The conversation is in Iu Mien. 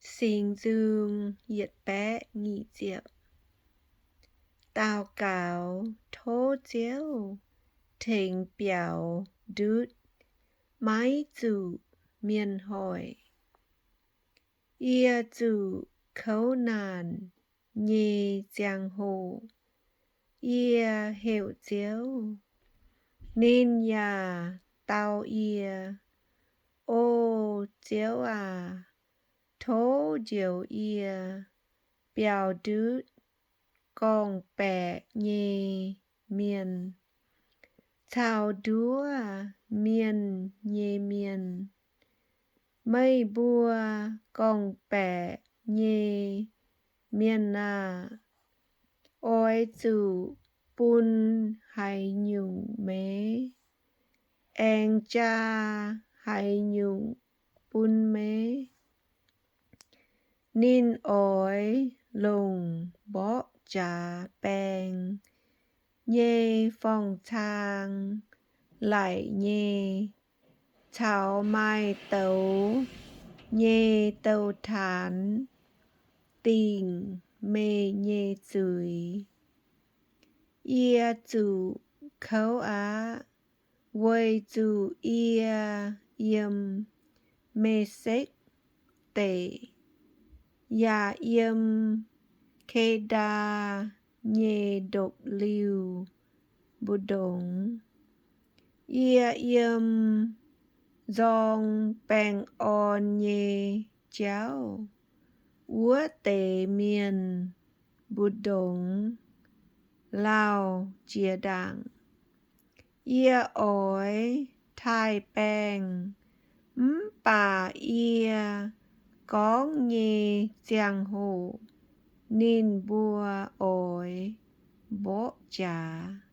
Singx Nzung yietc baeqv nyic ziepc. Daux gaux tov Ziouv tengx biaux ndutv, maiv zuqc mienh hoic. Yie zuqc kouv naanc nyei ziangh hoc, yie heuc Ziouv, ninh yaac dau yie. O Ziouv aac, tov njoux yie biaux ndutv gorngv-baeqc nyei mienh caux nduov mienh nyei mienh. Meih mbuo gorngv-baeqc nyei mienh aah! Oix zuqc bun haaix nyungc meih? Aengx jaa haaix nyungc bun meih? Ninh oix longc mborqv jaax baeng nyei forng-cang laic nyei caux maaih douz nyei douz-taanx dingc meih nyei zuiz. Yie zuqc kouv aqv, weic zuqc yie yiem Mesekc Deic, yaac yiem Ke^ndaa nyei ndopv-liuh mbu'ndongx. Yie yiem nzorng baengh orn nyei jauv wuov deix mienh mbu'ndongx lauh jiex ndaangc. Yie oix taaih baengh, mv baac yie gorngv nyei ziangh hoc ninh mbuo oix mborqv jaax.